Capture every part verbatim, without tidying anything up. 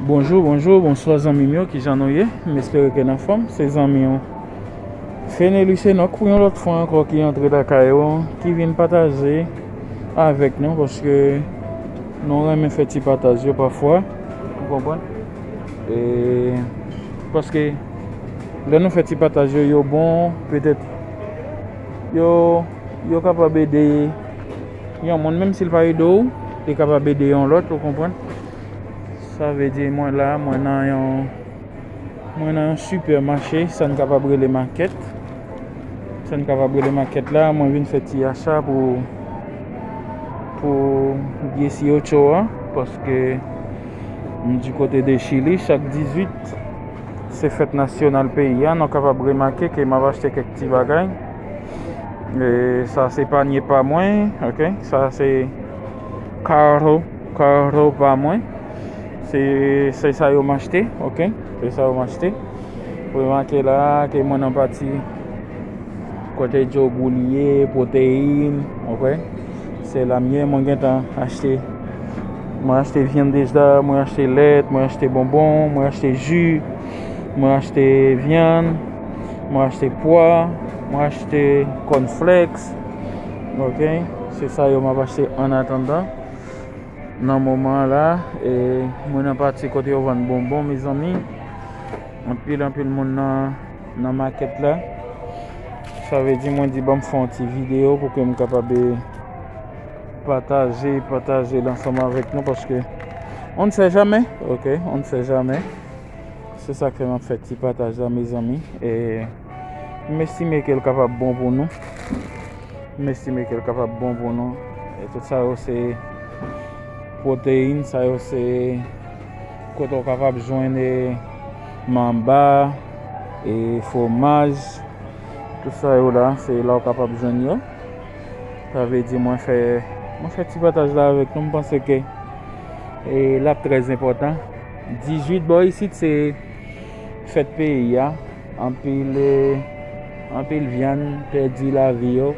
Bonjou, bonjou, bonswa zanmi m yo, kijan nou ye? M espere ke n anfòm. Se zanmi w Fenelus Enock pou yon lòt fwa ankò ki antre lakay ou, ki vin pataje avèk nou, paske nou renmen fè ti pataj yo pafwa, ou konprann? E paske lè nou fè ti pataj yo, yo bon, petèt yo, yo kapab ede yon moun, menm si l pa ede w, li kapab ede yon lòt, ou konprann? Sa vle di mwen la, mwen nan yon, mwen nan yon sipèmache, sa n kapab rele makèt. Sa n kapab rele makèt la, mwen vin fè ti acha pou, pou dieciocho a, paske m di kote de Chili, chak dizuit, se fèt nasyonal peyi a. Nou kapab remake ke m ap achte kèk ti bagay. E sa se panye pa mwen, ok? Sa se karo, karo pa mwen. Se, se sa yo m achte, ok? Se sa yo m achte. Remake la ke mwen nan pati kote djogoul ye, pwoteyin, ok? Se la m ye, mwen gentan achte. Mwen achte vyann deja, mwen achte lèt, mwen achte bonbon, mwen achte ji, mwen achte vyann, mwen achte pwa, mwen achte cornflakes, ok? Se sa yo m ap achte an atandan. Nan moman an la, e, mwen nan pati kote yo vann bonbon, mezanmi. Anpil, anpil moun nan, nan makèt la. Sa vle di, mwen di, ban m fè yon ti videyo pou ke m kapab, e, pataje, pataje l ansanm avèk nou, paske on ne sait jamais, ok, on ne sait jamais. Se sa k fè m ap fè ti pataj la, mezanmi. E m estime ke l kapab bon pou nou. M estime ke l kapab bon pou nou. E tout sa yo se pwoteyin, sa yo se kote w kapab jwenn, e, manba, e, fwomaj. Tout sa yo la, se la w kapab jwenn yo. Sa vle di mwen fè, mwen fè ti pataj la avèk nou. M panse ke, e, l ap trè enpòtan. Dizuit bò isit se fèt peyi a. Anpil, e, anpil vyann pèdi lavi yo.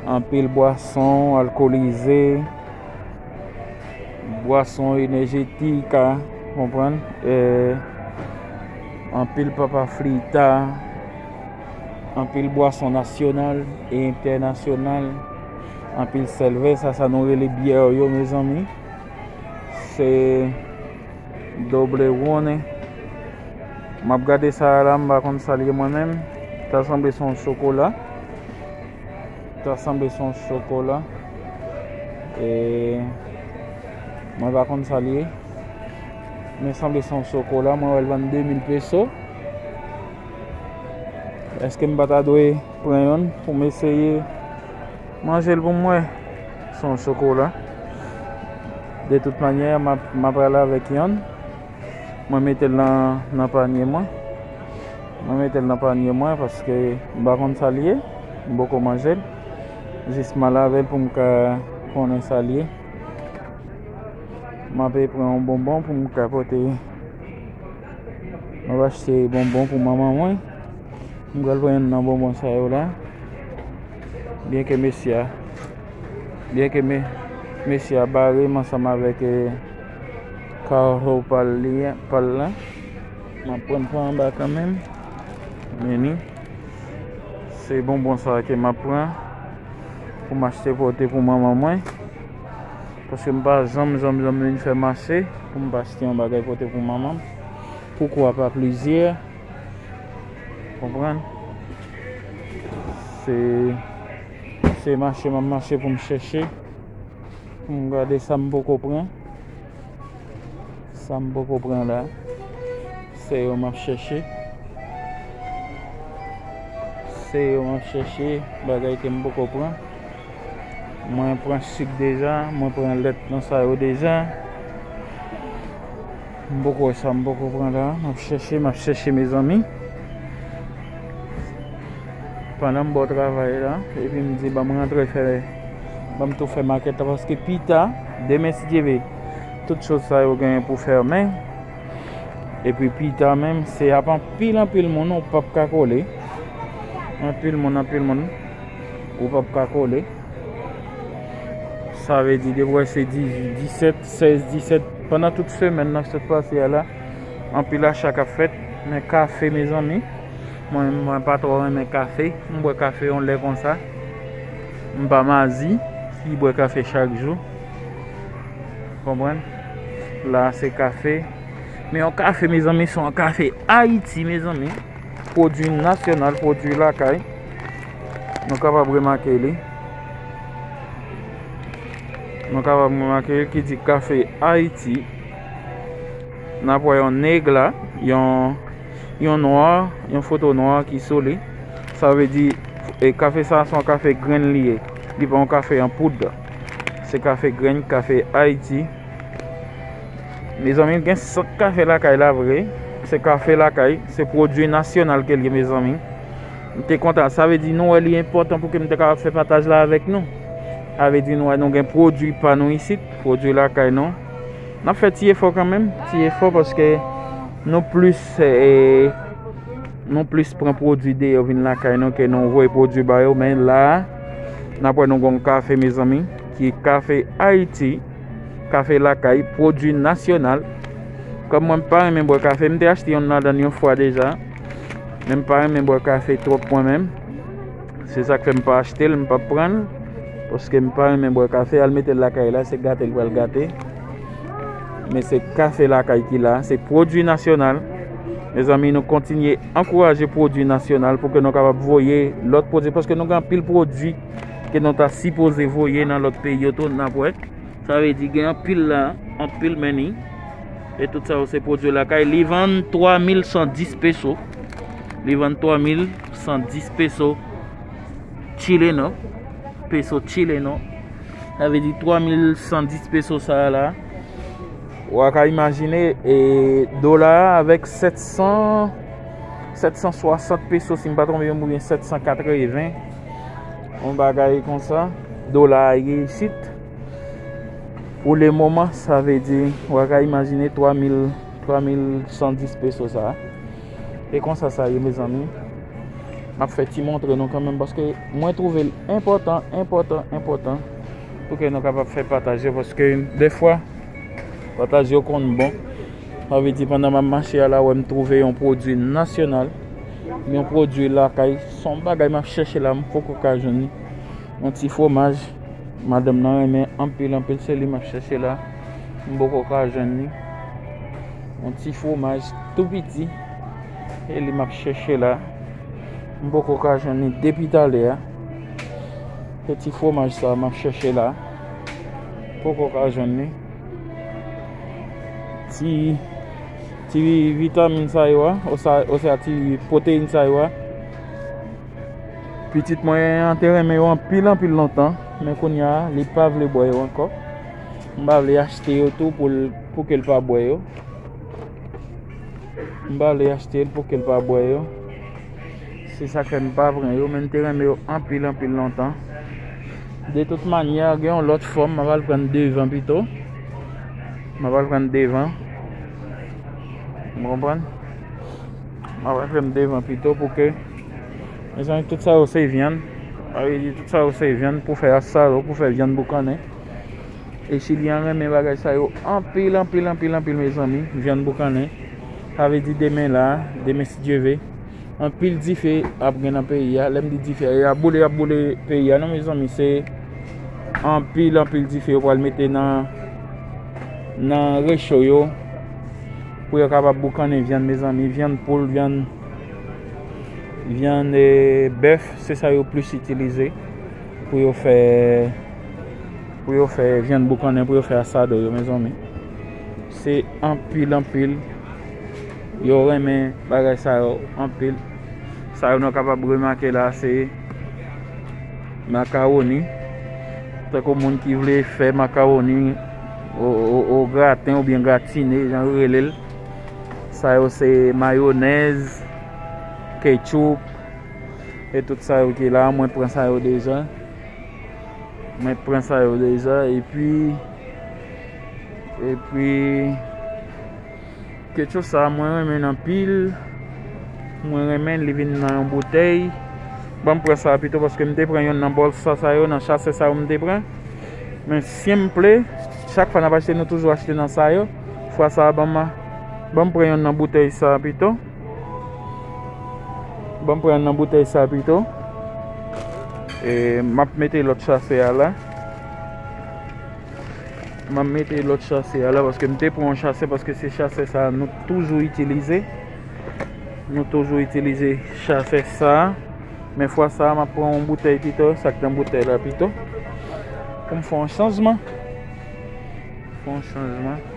Anpil bwason alkolize, bwason enèjetik, a, konprann? E, anpil papa flita, anpil bwason nasyonal e entènasyonal, anpil sèlvè, sa, sa nou rele byè yo, mezanmi. Se Doble wone. M ap gade sa a la, m pa konn sa l ye mwen menm. Ta sanble se yon chokola. Ta sanble se yon chokola. E mwen pa konn sa l ye. Men sanble se yon chokola. Mwen wè l vann de mil peso. Èske m pa ta dwe pran yonn pou m eseye manje l pou m wè? Se yon chokola. De tout manyè, m ap, m ap ale avèk yonn. Mwen mete l nan, nan panye mwen. Mwen mete l nan panye mwen paske m pa konn sa l ye. M poko manje l. Jis m al avè l pou m ka konnen sa l ye. M ape pran yon bonbon pou m ka pote. M ap achte bonbon pou manman mwen. M pral pran youn nan bonbon sa yo la. Byenke mesye a, byenke me, mesye a bare m ansanm avèk, eh, kawo pa l li, pa l la, m ap pran pa anba kanmenm. Men ni, se bonbon sa ke m ap pran pou m achte pote pou manman mwen. Paske m pa janm, janm, janm vin fè mache pou m pa achte yon bagay pote pou manman m. Poukwa pa plizyè? Konprann? Se, se mache m ap mache pou m chèche, pou m gade sa m poko pran. Sa m poko pran la, se yo m ap chèche. Se yo m ap chèche, bagay ke m poko pran. Mwen pran sik deja, mwen pran lèt nan sa yo deja. M poko wè sa m poko pran la. M ap chèche, m ap chèche, mezanmi. Pandan m bò travay la, epi m di, ban m rantre fè, ban m tou fè makèt la, paske pita, demen, si Dye vle, tout choz sa yo genyen pou fèmen. Epi pita menm, se ap anpil, anpil moun, ou p ap ka kole. Anpil moun, anpil moun, ou p ap ka kole. Sa vle di, depi w wè se dizuit, disèt, sèz, disèt, Pandan tout semèn nan sot pase a la, anpil acha k ap fèt. Men kafe, mezanmi, mwen menm, mwen pa twò renmen kafe. M bwè kafe yon lè konsa. M pa mazi ki bwè kafe chak jou. Konprann? La, se kafe. Men yon kafe, mezanmi, se yon kafe Ayiti, mezanmi. Pwodui nasyonal, pwodui lakay. Nou kapab remake li. Nou kapab remake ki di kafe Ayiti. N ap wè yon nèg la, yon, yon nwa, yon foto nwa ki sou li. Sa vle di, e, kafe sa a se yon kafe grenn li ye. Li pa yon kafe an poud. Se kafe grenn, kafe Ayiti. Mezanmi, gen sant kafe lakay la vre. Se kafe lakay, se pwodui nasyonal ke l ye, mezanmi. M te kontan. Sa vle di nou wè li enpòtan pou ke m te kapab fè pataj la avèk nou. Sa vle di nou wè nou gen pwodui pa nou isit, pwodui lakay nou. N ap fè ti efò kanmenm, ti efò paske nou plis, e, nou plis pran pwodui deyò vin lakay nou ke nou voye pwodui ba yo. Men la, n ap wè nou gen yon kafe, mezanmi, ki kafe Ayiti. Kafe lakay, pwodui nasyonal. Kòm mwen, m pa renmen bwè kafe, m te achte youn ladan yon fwa deja. Men m pa renmen bwè kafe twòp mwen menm. Se sa k fè m pa achte l, m p ap pran l. Paske m pa renmen bwè kafe, al mete l lakay la, se gate l pral gate. Men se kafe lakay ki la, se pwodui nasyonal. Mezanmi, nou kontinye ankouraje pwodui nasyonal pou ke nou kapab voye lòt pwodui, paske nou gen anpil pwodui ke nou ta sipoze voye nan lòt peyi yo tou, n ap wè. Sa vle di gen anpil la, anpil men ni. E tout sa yo se pwodui lakay. Li vann twa mil san dis peso. Li vann twa mil san dis peso chileno. Peso chileno. Sa vle di twa mil san dis peso sa a la. Ou a ka imajine, e, dola a avèk sèt san, sèt san swasant peso, si m pa twonpe m, oubyen sèt san katreven. Yon bagay konsa. Dola a ye isit. Pou le moman, sa vle di, ou a ka imajine twa mil, twa mil san dis peso sa a. E konsa sa ye, mezanmi. M ap fè ti montre nou kanmenm, paske mwen twouve l enpòtan, enpòtan, enpòtan, pou ke nou kapab fè pataj yo, paske defwa, pataj yo konn bon. Sa vle di, pandan m ap mache a la, wè m twouve yon pwodui nasyonal, yon pwodui lakay, se yon bagay m ap chèche la, m poko ka jwenn li. Yon ti fwomaj, madanm nan renmen anpil, anpil, se li m ap chèche la. M poko ka jwenn li. Yon ti fwomaj tou piti, e li m ap chèche la. M poko ka jwenn li depi talè a. Se ti fwomaj sa a m ap chèche la. Poko ka jwenn li. Ti, ti vitamin sa yo a, osa, osa ti pwoteyin sa yo a. Pitit mwen an te renmen yo anpil, anpil lontan, men kounye a, li pa vle bwè yo ankò. M pa vle achte yo tou pou l, pou ke l pa bwè yo. M pa vle achte l pou ke l pa bwè yo. Se sa k fè m pa pran yo, men m te renmen yo anpil, anpil lontan. De tout manyè, gen yon lòt fòm, m ap al pran devan pito. M ap al pran devan. Ou konprann? M ap al pran devan pito pou ke, mezanmi, tout sa yo se vyann. Sa vle di, tout sa yo se vyann pou fè asado, pou fè vyann boukannen. E Chilyen an renmen bagay sa yo anpil, anpil, anpil, anpil, mezanmi. Vyann boukannen. Sa vle di demen la, demen si Dye ve, anpil dife ap gen nan peyi a. Lè m di dife, y ap boule, y ap boule peyi a. Non, mezanmi, se anpil, anpil dife yo pral mete nan, nan recho yo pou yo kapab boukannen vyann, mezanmi. Vyann poul, vyann, vyann, e, bèf, se sa yo plis itilize pou yo fè, pou yo fè vyann boukannen, pou yo fè asado yo, mezanmi. Se anpil, anpil. Yo renmen bagay sa yo anpil. Sa yo nou kapab remake la, se makawoni. Tankou moun ki vle fè makawoni o, o, o graten oubyen gratine, jan yo rele l. Sa yo se mayonèz, ketchup, e tout sa yo ki la. Mwen pran sa yo deja. Mwen pran sa yo deja, epi, epi, ketchup sa, mwen renmen l anpil. Mwen renmen l, li vin nan yon boutèy. Ban m pran sa a pito, paske m te pran youn nan bòl sa, sa yo, nan chasè sa yo m te pran. Men si m ple, chak fwa n ap achte, nou toujou achte nan sa yo. Fwa sa a, ban m, ban m pran yonn nan boutèy sa a pito. Ban m pran yonn nan boutèy sa a pito. E, m ap mete lòt chasè a la. M ap mete lòt chasè a la paske m te pran yon chasè paske se chasè sa a nou toujou itilize. Nou toujou itilize chasè sa a. Men fwa sa a, m ap pran yon boutèy pito, sa k nan boutèy la pito. Pou m fè yon chanjman. Fè yon chanjman.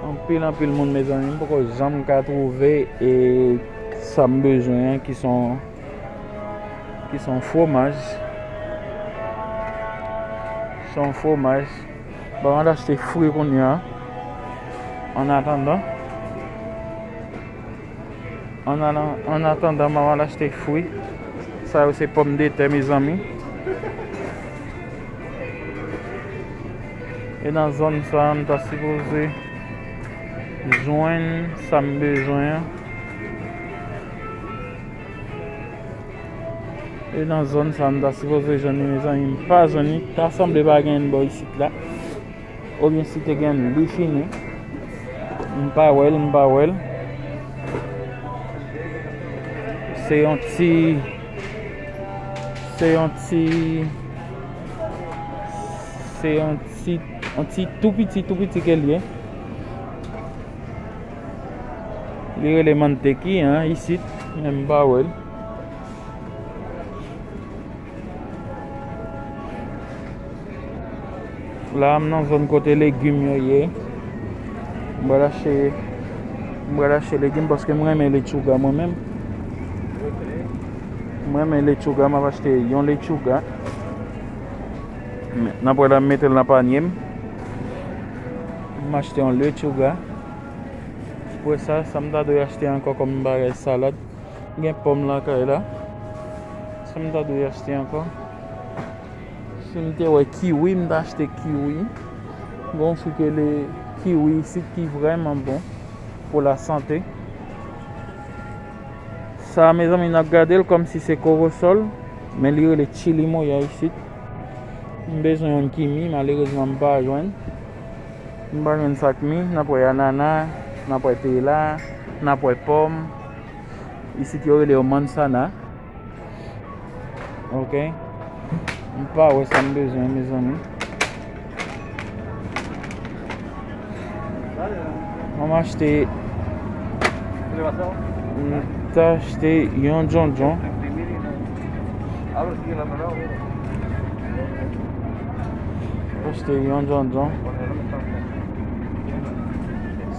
Anpil, anpil moun, mezanmi, m poko janm ka twouve e sa m bezwen an, ki son, ki son fwomaj. Son fwomaj. Bon, m al achte fwi kounye a. An atandan. An alan-, an atandan, m al achte fwi. Sa yo se pòmdetè, mezanmi. E nan zòn sa a, m ta sipoze jwenn sa m bezwen an. E nan zòn sa a, m ta sipoze jwenn li, mezanmi, m pa jwenn li. Ta sanble pa gen bò isit la. Oubyen si te gen li fini. M pa wè l, m pa wè l. Se yon ti, se yon ti, se yon ti, yon ti tou piti, tou piti ke l ye. Li rele manteki an isit, men m pa wè l. La, m nan zòn kote legim yo ye. M pral achte, m pral achte legim paske m renmen letchouga mwen menm. M renmen letchouga, m ap achte yon letchouga. Men, nan pral la, m mete l nan panye m. M achte yon letchouga. Apre sa, sa m ta dwe achte ankò kòm bagay salad? Gen pòm lakay la. Sa m ta dwe achte ankò? Si m te wè kiwi, m ta achte kiwi. Gon fwi ke le kiwi isit ki vrèman bon pou lasante. Sa, mezanmi, n ap gade l kòmsi se kowosòl, men li rele chili moya isit. M bezwen yon ki mi, malerezman, m pa jwenn. M pa jwenn sa k mi, n ap wè anana, n ap wè pela, n ap wè pòm. Isit yo rele yo manzana. Ok. M pa wè sa m bezwen, mezanmi. Mwen m achte, m ta achte yon djondjon. Achte yon djondjon.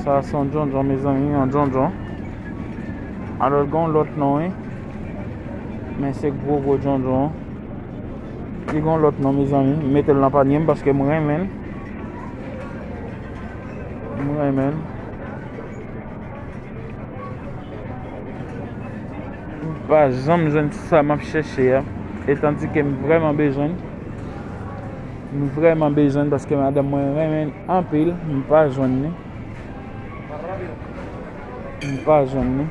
Sa se yon djondjon, mezanmi, yon djondjon. Alò, l gen yon lòt non, wi. Men se gwo, gwo djondjon. Li gen yon lòt non, mezanmi. M mete l nan panye m paske m renmen l. M renmen l. M pa janm jwenn sa m ap chèche a. Etandike m vrèman bezwen l. M vrèman bezwen l paske madanm mwen renmen l anpil. M pa jwenn li. M pa jwenn li.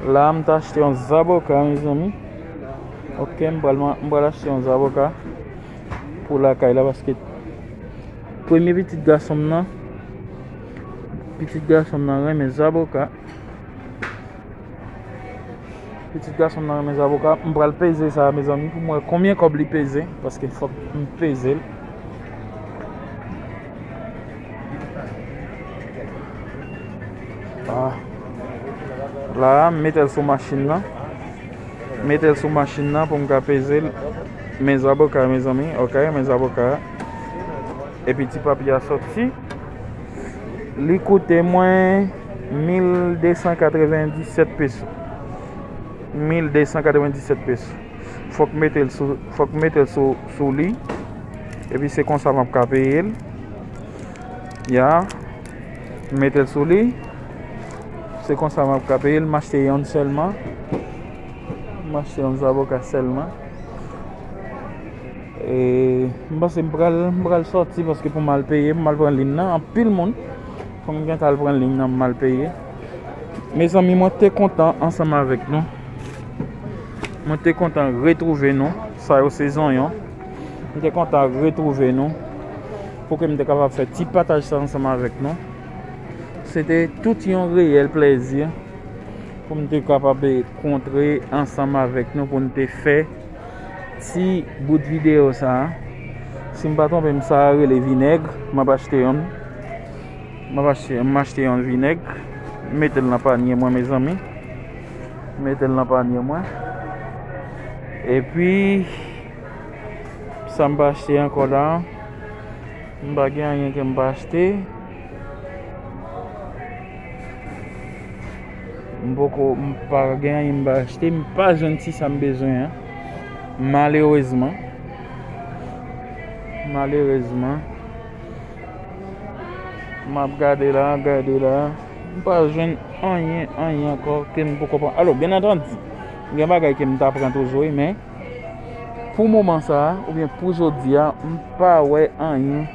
La, m ta achte yon zaboka, mezanmi. Ok, m pral, m pral achte yon zaboka pou lakay la, paske premye pitit gason m nan, pitit gason m nan renmen zaboka. Pitit gason m nan renmen zaboka. M pral peze sa, mezanmi, pou m wè konbyen kòb li peze, paske fòk m peze l. Ah. La, m mete l sou machin nan. Mete l sou machin nan pou m ka peze l. Men zaboka, mezanmi, ok, men zaboka. Epi ti papye a soti. Li koute mwen mil de san katrevenndisèt peso. Mil de san katrevenndisèt peso. Fòk mete l sou, fòk mete l sou, sou li. Epi se konsa m ap ka peye l. Ya. M mete l sou li. Se konsa m ap ka peye l. M achte yonn sèlman. M achte yon zaboka sèlman. E, m panse m pral, m pral sòti paske pou m al peye, pou m al pran liy nan, anpil moun. Fò m gentan al pran liy nan, m al peye. Mezanmi, mwen te kontan ansanm avèk nou. Mwen te kontan retwouve nou. Sa yo se zonyon. M te kontan retwouve nou pou ke m te kapab fè ti pataj sa ansanm avèk nou. Se te tout yon reyèl plèzi pou m te kapab kontre ansanm avèk nou pou n te fè ti bout videyo sa a. Si m pa twonpe m, sa a rele vinèg. M ap achte yonn. M ap achte, m achte yon vinèg. Mete l nan panye mwen, mezanmi. Mete l nan panye mwen. Epi, sa m pa achte ankò la? M pa gen anyen ke m pa achte. M poko, m pa gen anyen m pa achte. M pa jwenn ti sa m bezwen an. Malerezman. Malerezman. M ap gade la, gade la. M pa jwenn anyen, anyen ankò ke m poko pran. Alò, byen antandi, gen bagay ke m ta pran toujou, wi, men pou moman sa a, oubyen pou jodi a, m pa wè anyen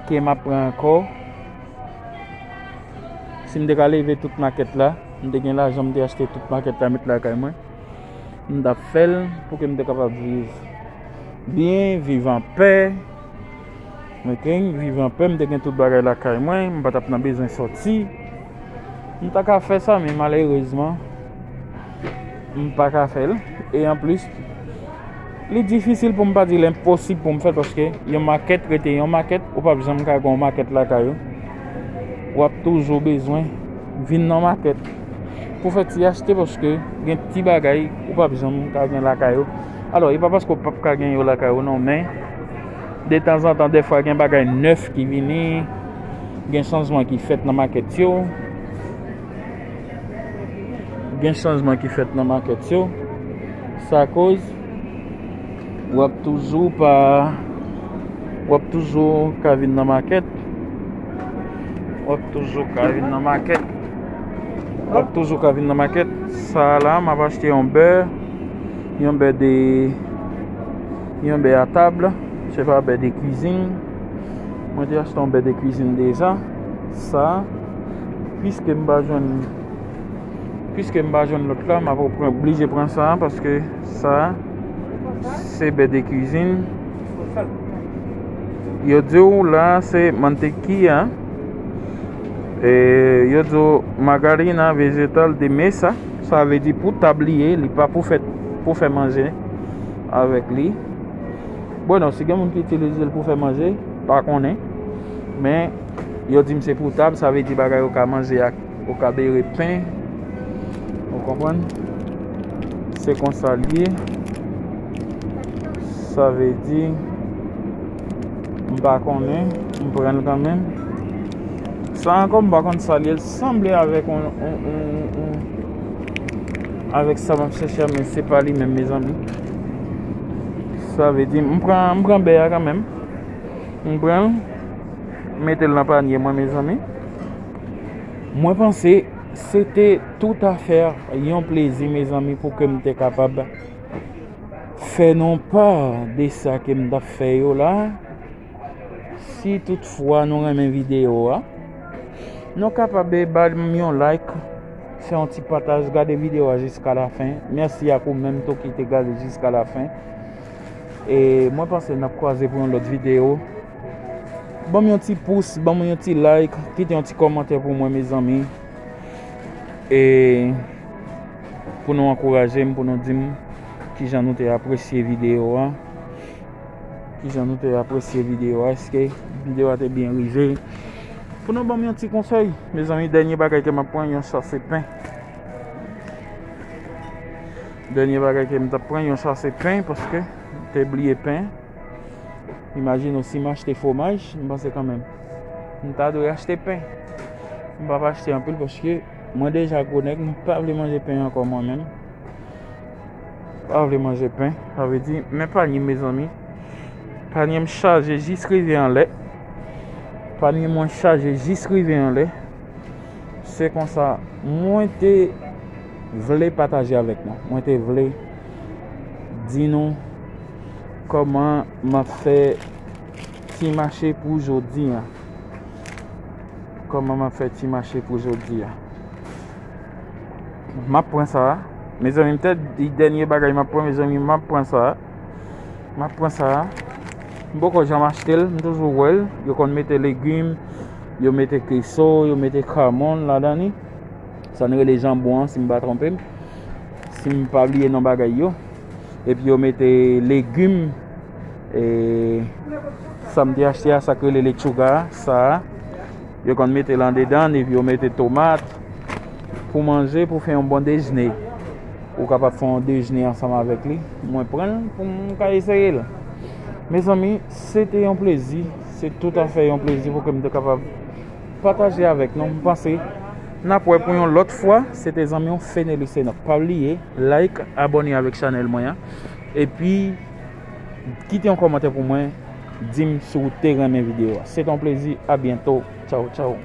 ke m ap pran ankò. Si m te ka leve tout makèt la, m te gen lajan, m te achte tout makèt la, met lakay mwen. M t ap fè l pou ke m te kapab viv byen, viv anpè. Ok, viv anpè, m te gen tout bagay lakay mwen, m pa t ap nan bezwen sòti. M ta ka fè sa, men malerezman, m pa ka fè l. E anplis, li difisil pou m pa di l enposib pou m fè l, paske yon makèt rete yon makèt, ou p ap janm ka gen yon makèt lakay ou. W ap toujou bezwen vin nan makèt pou fè ti achte, paske gen ti bagay ou p ap janm ka gen lakay ou. Alò, e pa paske w p ap ka gen yo lakay ou non, men detanzantan, dèfwa gen bagay nèf ki vini, gen chanjman ki fèt nan makèt yo. Gen chanjman ki fèt nan makèt yo. Sa koz w ap toujou pa, w ap toujou ka vin nan makèt. W ap toujou ka vin nan makèt. W ap toujou ka vin nan makèt. Sa a la, m ap achte yon bè, yon bè de, yon bè a tab, se pa bè de kwizin. Mwen te achte yon bè de kwizin deja. Sa, piske m pa jwenn, piske m pa jwenn lòt la, m ap pran, oblije pran sa, paske sa, se bè de kwizin. Yo di w la, se mantequilla. E yo di w margarina vegetal de mesa. Sa vle di pou tab li ye, li pa pou fè, pou fè manje avèk li. Bon, non, si gen moun ki itilize l pou fè manje, pa konnen. Men, yo di m se pou tab, sa vle di bagay ou ka manje ak, ou ka bere pen. Ou konprann? Se konsa l ye. Sa vle di, m pa konnen, m pran l kanmenm. Sa ankò, m pa konn sa l ye, l sanble avèk yon, yon, yon, yon, avèk sa m ap chèche a, men se pa li menm, mezanmi. Sa vle di, m pran, m pran bè a kanmenm. M pran l, mete l nan panye mwen, mezanmi. Mwen panse se te toutafè yon plezi, mezanmi, pou ke m te kapab fè nou pa de sa ke m t ap fè yo la. Si toutfwa nou renmen videyo a, nou kapab ba m yon like, fè yon ti pataj, gade videyo a jiska lafen. Mèsi ak ou menm tou ki te gade jiska lafen. E mwen panse n ap kwaze pou yon lòt videyo. Ban m yon ti pous, ban m yon ti like, kite yon ti kòmantè pou mwen, mezanmi. E pou nou ankouraje m, pou nou di m kijan nou te apresye videyo a. Kijan nou te apresye videyo a? Èske videyo a te byen rive? Pou nou ban m yon ti konsèy, mezanmi, dènye bagay ke m ap pran, yon chase pen. Dènye bagay ke m t ap pran, yon chase pen, paske m te bliye pen. Imajine w, si m achte fwomaj, m panse kanmenm m ta dwe achte pen. M p ap achte anpil paske mwen deja gwo nèg, m pa vle manje pen ankò mwen menm. Pa vle manje pen, sa vle di, men panye m, mezanmi. Panye m chaje jis rive anlè. Panye mwen chaje jis rive anlè. Se konsa, mwen te vle pataje avèk nou. Mwen te vle di nou kòman m ap fè ti mache pou jodi a. Kòman m ap fè ti mache pou jodi a? M ap pran sa a. Mezanmi, m te di dènye bagay m ap pran, mezanmi, m ap pran sa a. M ap pran sa a. M poko janm achte l, m toujou wè l. Yo konn mete legim, yo mete keso, yo mete kamon ladan li. Sa n rele janbon an, si m pa twonpe m. Si m pa bliye non bagay yo. Epi yo mete legim, e, sa m te achte a, sa k rele lechuga a, sa a. Yo konn mete l andedan, epi yo mete tomat pou manje, pou fè yon bon dejne. Ou kapab fè yon dejne ansanm avèk li. Mwen pran l pou m ka eseye l. Mezanmi, se te yon plezi. Se toutafè yon plezi pou ke m te kapab pataje avèk nou. M panse n ap wè pou yon lòt fwa. Se te zanmi w Fenelus Enoch. Pa bliye, like, abòne avèk chanèl mwen an. Epi, kite yon kòmantè pou mwen. Di m si w te renmen videyo a. Se te yon plezi. A byento. Tchaw, tchaw.